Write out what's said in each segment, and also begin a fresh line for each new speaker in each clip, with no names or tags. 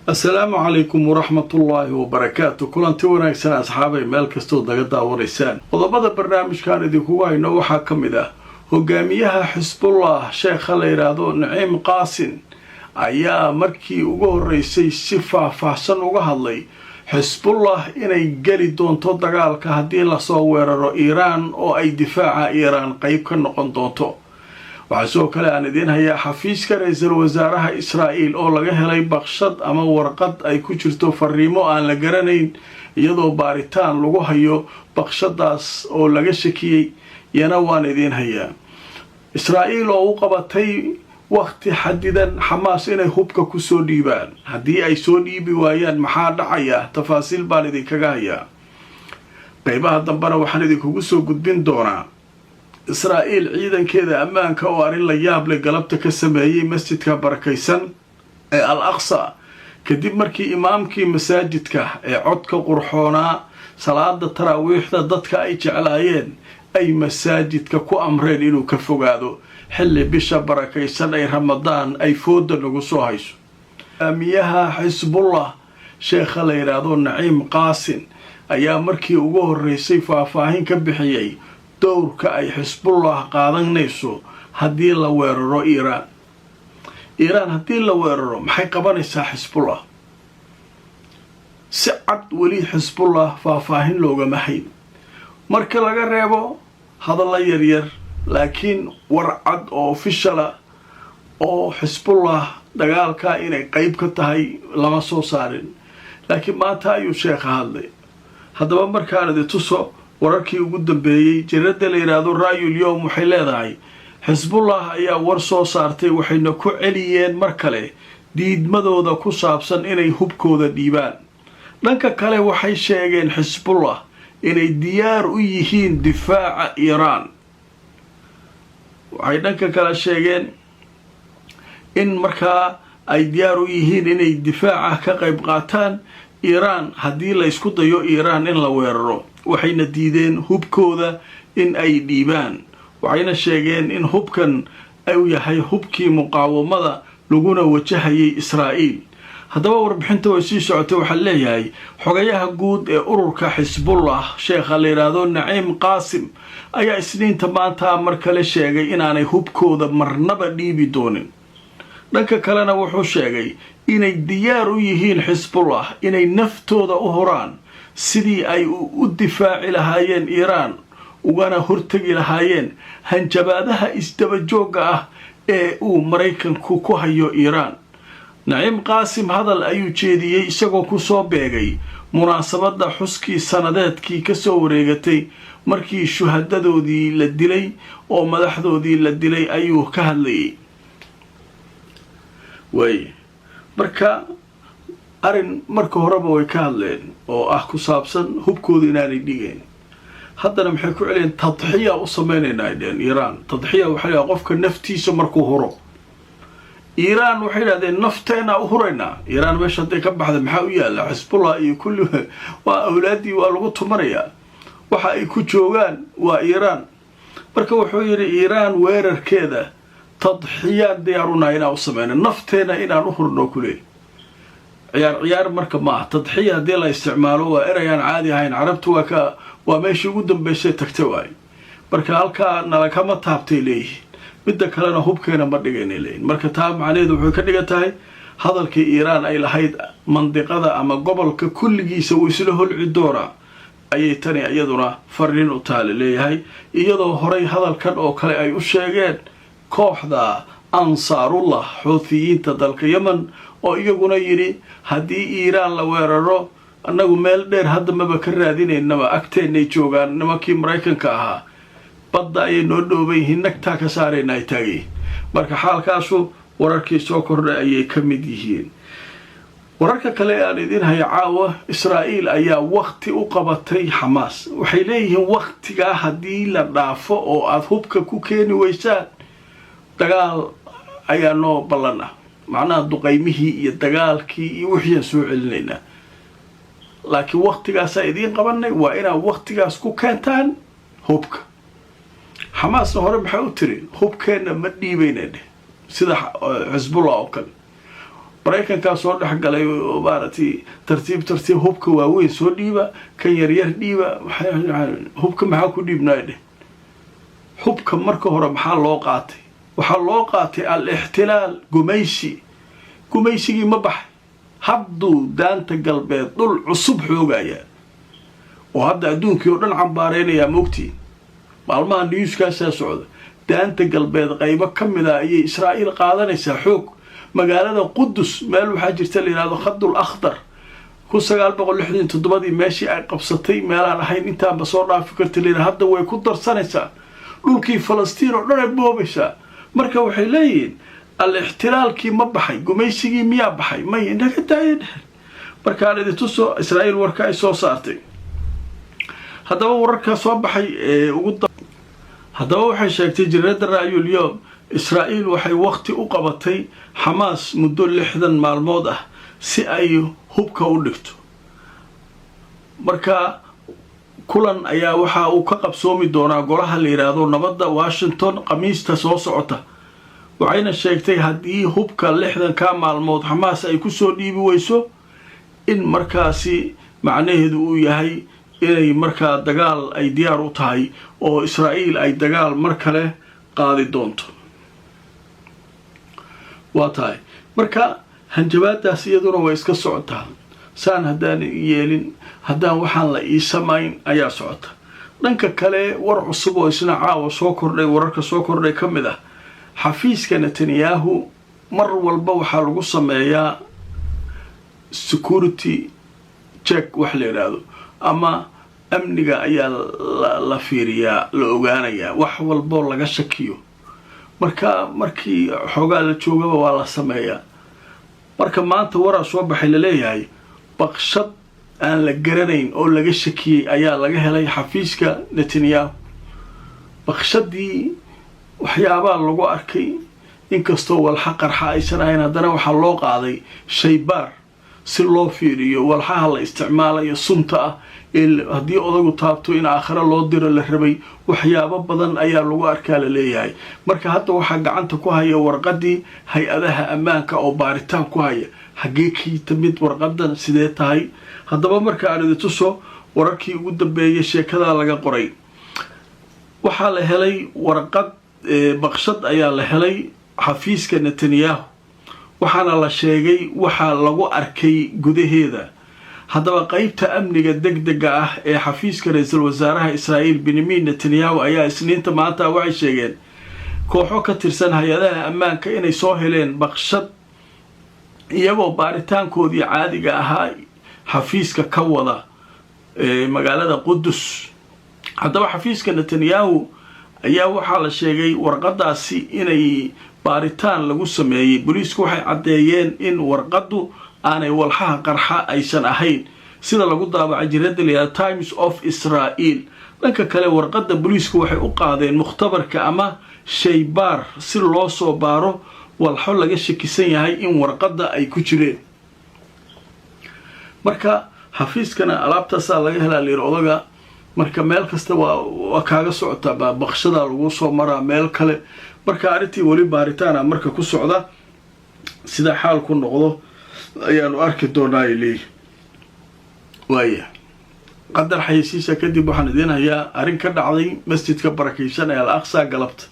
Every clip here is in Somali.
Asalaamu calaykum waraxmatullaahi wabarakaatu. Kulanti wanaagsan, asxaabay, meel kastood naga daawanaysaan. Qodobada barnaamijkaan idinkugu hayno waxaa ka mid ah hogaamiyaha Xisbullah, sheekha la yidhaahdo Naciim Qaasin, ayaa markii ugu horreysay si faah-faahsan uga hadlay Xisbullah inay geli doonto dagaalka haddii lasoo weeraro Iiraan, oo ay difaaca Iiraan qeyb ka noqon doonto. Waxaa sidoo kale aan idiin hayaa xafiiska ra-iisul wasaaraha Israa'iil oo laga helay baqshad ama warqad ay ku jirto fariimo aan la garanayn, iyadoo baaritaan lagu hayo baqshadaas oo laga shakiyey. Iyana waan idiin hayaa. Israa'iil oo u qabatay wakhti xadidan Xamaas inay hubka kusoo dhiibaan, haddii ay soo dhiibi waayaan maxaa dhacaya? Tafaasiil baan idinkaga hayaa. Qeybaha dambena waxaan idinkugu soo gudbin doonaa Israa'iil ciidankeeda ammaanka oo arrin la yaab leh galabta ka sameeyey masjidka barakaysan ee Al Aqsa, kadib markii imaamkii masaajidka ee codka qurxoonaa, salaada taraawiixda dadka ay jeclaayeen, ay masaajidka ku amreen inuu ka fogaado, xilli bisha barakaysan ay Ramadaan ay fooda nagu soo hayso. Hogaamiyaha Xisbullah, sheekha la yidhaahdo Naciim Qaasin, ayaa markii ugu horreysay faahfaahin ka bixiyey dowrka ay Xisbullah qaadanayso haddii la weeraro Iiraan. Iiraan haddii la weeraro, maxay qabanaysaa Xisbullah? Si cad weli Xisbullah faahfaahin loogama hayn, marka laga reebo hadallo yaryar, laakiin war cad oo official ah oo Xisbullah dagaalka inay qeyb ka tahay lama soo saarin. Laakiin maanta ayuu sheekha hadlay. Haddaba markaan idi tuso wararkii ugu dambeeyey, jaridada la yidhaahdo Ra'yul Yowm waxay leedahay Xisbullah ayaa war soo saartay, waxayna ku celiyeen mar kale diidmadooda ku saabsan inay hubkooda dhiibaan. Dhanka kale, waxay sheegeen Xisbullah inay diyaar u yihiin difaaca Iiraan. Waxay dhanka kale sheegeen in markaa ay diyaar u yihiin inay difaaca ka qayb qaataan Iiraan haddii la isku dayo Iiraan in la weeraro, waxayna diideen hubkooda in ay dhiibaan. Waxayna sheegeen in hubkan uu yahay hubkii muqaawamada laguna wajahayay Israa'iil. Haddaba warbixinta way sii socotay. Waxaa leeyahay xogayaha guud ee ururka Xisbullah, sheekha la yidhaahdo Naciim Qaasim, ayaa Isniinta maanta mar kale sheegay inaanay hubkooda marnaba dhiibi doonin. Dhanka kalena, wuxuu sheegay inay diyaar u yihiin Xisbullah inay naftooda u huraan sidii ay u difaaci lahaayeen Iiraan, ugana hortegi lahaayeen hanjabaadaha isdabajoogga ah ee uu Maraykanku ku hayo Iiraan. Naciim Qaasim hadal ayuu jeediyey isagoo kusoo beegay munaasabadda xuskii sanadeedkii kasoo wareegatay markii shuhadadoodii la dilay oo madaxdoodii la dilay ayuu ka hadlayay. Way marka arrin marka horeba way ka hadleen oo ah ku saabsan hubkooda inaanay dhigayn. Haddana maxay ku celiyeen? Tadxiya u samaynaynaa ay dheheen Iiraan. Tadxiya waxay dhaha qofka naftiisa markuu huro. Iiraan waxay idhahdeen nafteenaa u huraynaa. Iiraan meesha hadday ka baxda, maxaa u yaalla Xisbullah? Iyo kulli waa awlaaddii, waa lagu tumanayaa. Waxa ay ku joogaan waa Iiraan. Marka wuxuu yidhi Iiraan weerarkeeda tadxiyaan diyaarunaha inaan u sameyno, nafteena inaan u hurno kuleey. Ciyaar ciyaar marka maaha. Tadxiya haddii la isticmaalo waa erayaan caadi ahayn. Carabtu waa ka waa meeshii ugu dambaysay tagta waaye. Marka halkaa nalakama taabtay leeyihiin. Midda kalena, hubkeena ma dhigaynay leeyihin. Marka taa macnaheedu wuxuu ka dhigan tahay hadalkii Iiraan ay lahayd mandiqada ama gobolka kulligiisa wuu isla holci doonaa ayay tani iyaduna fariin u taali leeyahay, iyadoo horay hadalkan oo kale ay u sheegeen kooxda Ansaarullah, Xuuthiyiinta dalka Yemen, oo iyaguna yidhi haddii Iiraan la weeraro, annagu meel dheer hadda maba ka raadinaynaba, agteennay joogaan nimankii Maraykanka ahaa, badda ayay noo dhooban yihiin, nagtaa ka saarayna ay taagayihin. Marka xaalkaasu wararkii soo kordhay ayay ka mid yihiin. Wararka kale ee aan idiin haya caawa, Israa'iil ayaa wakti u qabatay Xamaas. Waxay leeyihiin waktigaa haddii la dhaafo oo aada hubka ku keeni weysaan, dagaal ayaa noo ballan ah. Macnaha duqaymihii iyo dagaalkii iyo wixiiaan soo celinaynaa, laakiin waktigaasaa idiin qabanay, waa inaad waktigaas ku keentaan hubka. Xamaasna hore maxay u tiri? Hubkeenna ma dhiibayna dheh, sida Xisbullah oo kale. Maraykankaa soo dhex galay oo maaragtay tartiib tartiib hubka waaweyn soo dhiiba, kan yaryar dhiiba. Hubka maxaa ku dhiibnaa dheh? Hubka marka hore maxaa loo qaatay? Waxaa loo qaatay al-ixtilaal, gumaysi. Gumaysigii ma baxay? Hadduu Daanta Galbeed dhul cusub xoogaya oo hadda adduunkii oo dhan cambaareynayaa. Moogtiin, maalmaha newskaasaa socda. Daanta Galbeed qaybo ka mid a ayay Israa'iil qaadanaysaa xoog. Magaalada Qudus meel waxaa jirta la yidhahdo Khadul Akhdar, 1967-dii meeshii ay qabsatay meelaan ahayn intaanba soo dhaafi karta la yidhahdo, hadda way ku darsanaysaa. Dhulkii Falastiin oo dhan ay boobaysaa. Marka waxay leeyihiin, al-ixtilaalkii ma baxay? Gumaysigii miyaa baxay? May, naga daaya dhehen. Markaan idin tuso Israa'iil warka ay soo saartay. Haddaba wararka soo baxay ee ugu, haddaba waxay sheegtay jariirada Ra'yul Yoom, Israa'iil waxay waqti u qabatay Xamaas muddo 60 maalmood ah si ay hubka u dhigto. Marka kulan ayaa waxa uu ka qabsoomi doonaa golaha la yidhaahdo nabadda Washington Khamiista soo socota. Waxayna sheegtay haddii hubka 60-kaa maalmood Xamaas ay kusoo dhiibi weyso, in markaasi macnaheedu uu yahay inay markaa dagaal ay diyaar u tahay oo Israa'iil ay dagaal mar kale qaadi doonto. Waa tahay. Marka hanjabaadaas iyaduna way iska socotaa. Saan haddaan yeelin, haddaan waxaan la ii samayn ayaa socota. Dhanka kale, war cusub oo isna caawa soo kordhay, wararka soo kordhay ka mid ah, xafiiska Netanyahu mar walba waxaa lagu sameeyaa security check wax la yidhaahdo, ama amniga ayaa la fiiriyaa, la ogaanayaa wax walboo laga shakiyo. Marka markii xoogaa la joogaba waa la sameeyaa. Marka maanta waraa soo baxay laleeyahay baqshad aan la garanayn oo laga shakiyey ayaa laga helay xafiiska Netanyahu. Baqshadii waxyaabaa lagu arkay, inkastoo walxa qarxa aysan ahayn, haddana waxaa loo qaaday shaybaar si loo fiiriyo walxaha la isticmaalayo sunta ah ee haddii odagu taabto in aakhiro loo diro la rabay. Waxyaabo badan ayaa lagu arkaa la leeyahay. Marka hadda waxaa gacanta ku haya warqadii hay-adaha ammaanka oo baaritaan ku haya, xaggee kii timid warqadan, sidee tahay. Haddaba marka aan idin tuso wararkii ugu dambeeyay sheekadaa laga qoray. Waxaa la helay warqad, baqshad ayaa la helay xafiiska Netanyahu, waxaana la sheegay waxaa lagu arkay gudaheeda. Haddaba qeybta amniga deg dega ah ee xafiiska ra-iisul wasaaraha Israa'iil Benyamin Netanyahu ayaa Isniinta maanta waxay sheegeen kooxo ka tirsan hay-adaha ammaanka inay soo heleen baqshad iyagoo baaritaankoodii caadiga ahaa xafiiska ka wada magaalada Qudus. Haddaba xafiiska Netanyahu ayaa waxaa la sheegay warqadaasi inay baaritaan lagu sameeyey. Booliisku waxay caddeeyeen in warqaddu aanay walxaha qarxa aysan ahayn, sida lagu daabacay jariidada la yidhaahdo Times of Israel. Dhanka kale, warqadda booliisku waxay u qaadeen mukhtabarka ama shaybaar si loo soo baaro walxo laga shakisan yahay in warqadda ay ku jireen. Marka xafiiskana alaabtaasaa laga helaa layiri odaga. Marka meel kasta waa kaaga socotaa, baqshadaa lagu soo maraa meel kale. Marka arrintii weli baaritaana marka ku socda, sida xaalku noqdo ayaanu arki doonaa ay leeyihi. Waaya, qadar xayeysiisa kadib waxaan idiin hayaa arrin ka dhacday masjidka barakaysan ee Al Aqsa galabta.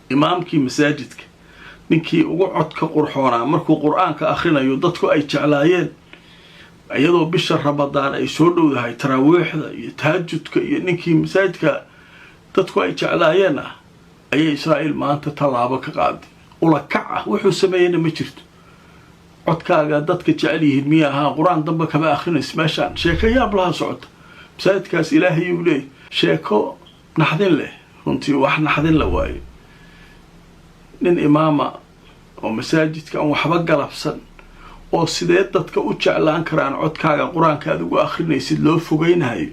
Imaamkii masaajidka, ninkii ugu codka qurxoonaa markuu Qur-aanka akhrinayo dadku ay jeclaayeen, iyadoo bisha Ramadaan ay soo dhowdahay, taraawiixda iyo tahajudka iyo ninkii masaajidka dadku ay jeclaayeen ah, ayay Israa'iil maanta tallaabo ka qaaday ula kac ah. Wuxuu sameeyeyna ma jirto. Codkaaga dadka jecel yihiin miya ahaa? Qur-aan dambe kama akrinaysa meeshaan. Sheeko yaab laha socota. Masaajidkaas Ilaahayuu leey. Sheeko naxdin leh runtii, wax naxdin la waayo. Nin imaama oo masaajidka aan waxba galabsan oo sidee dadka u jeclaan karaan codkaaga qur-aanka aad ugu akrinaysid loo fogeynahayo,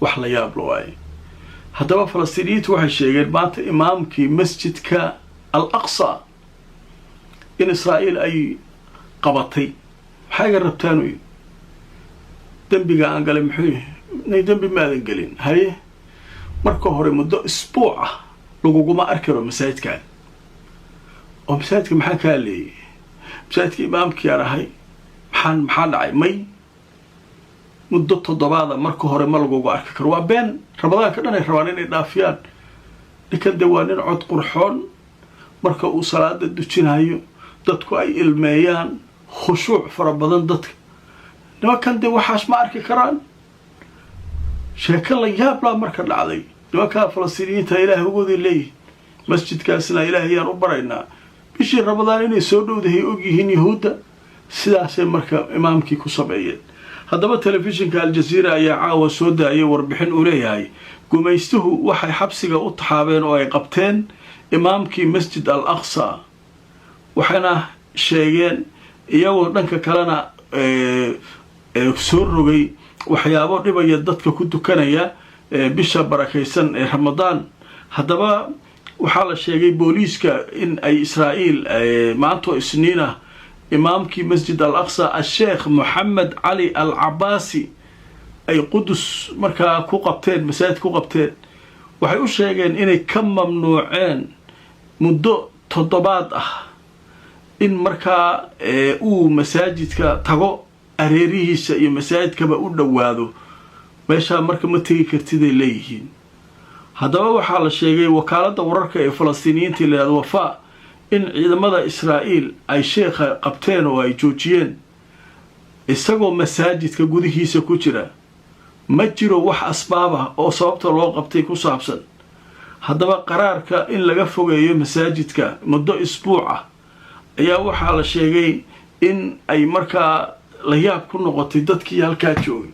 wax la yaab la waayo. Haddaba Falastiiniyiintu waxay sheegeen maanta imaamkii masjidka Al Aqsa in Israa'iil ay qabatay. "Maxaa iga rabtaan?" u yidhi. "Dembiga aan galay muxuu yahay?" "Nay, dembi maadan gelin." "Haye, marka hore muddo isbuuc ah laguguma arki karo masaajidkan." "Oo masaajidka maxaa kaa leeyay?" Masaajidka imaamkiiaan ahay. Maxaa dhacay? May, muddo toddobaada marka hore ma lagugu arki karo. Waa been. Ramadaanka dhan ay rabaan inay dhaafiyaan. Ninkan de waa nin cod qurxoon. Marka uu salaada dujinayo, dadku ay ilmeeyaan, khushuuc fara badan dadka. Nimankan dee waxaas ma arki karaan. Sheeko la yaablaa marka dhacday. Nimankaa Falastiiniyiinta Ilaahay ugoodii leeyihin, masjidkaasna Ilaahayaan u baraynaa. Bishii Ramadaan inay soo dhowdahay ogyihiin Yahuudda, sidaasay marka imaamkii ku sameeyeen. Haddaba telefishinka Aljaziira ayaa caawa soo daayay warbixin uu leeyahay gumaystuhu waxay xabsiga u taxaabeen oo ay qabteen imaamkii Masjid Al Aqsa. Waxayna sheegeen, iyagoo dhanka kalena soo rogay waxyaabo dhibaya dadka ku tukanaya bisha barakaysan ee Ramadaan. Haddaba waxaa la sheegay booliiska in ay Israa'iil maantoo Isniinah imaamkii Masjid Al Aqsa, Asheekh Moxamed Cali Al Cabaasi, ay Qudus markaa ku qabteen, masaajid ku qabteen. Waxay u sheegeen inay ka mamnuuceen muddo toddobaad ah in markaa uu masaajidka tago, areerihiisa iyo masaajidkaba u dhowaado. Meeshaa marka ma tegi kartiday leeyihiin. Haddaba waxaa la sheegay wakaaladda wararka ee Falastiiniyiinta la yihahdo Wafaa in ciidamada Israa'iil ay sheekha qabteen oo ay joojiyeen isagoo masaajidka gudihiisa ku jira. Ma jiro wax asbaab ah oo sababta loo qabtay ku saabsan. Haddaba qaraarka in laga fogeeyo masaajidka muddo isbuuc ah ayaa waxaa la sheegay in ay markaa la yaab ku noqotay dadkii halkaa joogay.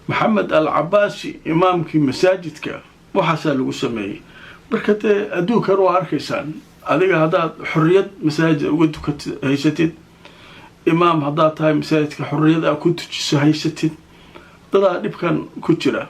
Maxamed Al Cabaasi, imaamkii masaajidka, waxaasaa lagu sameeyey. Marka dee adduunkan waa arkaysaan. Adiga haddaad xorriyad masaajid uga tukat haysatid, imaam haddaad tahay, masaajidka xorriyad aa ku tujiso haysatid, dadaa dhibkan ku jira.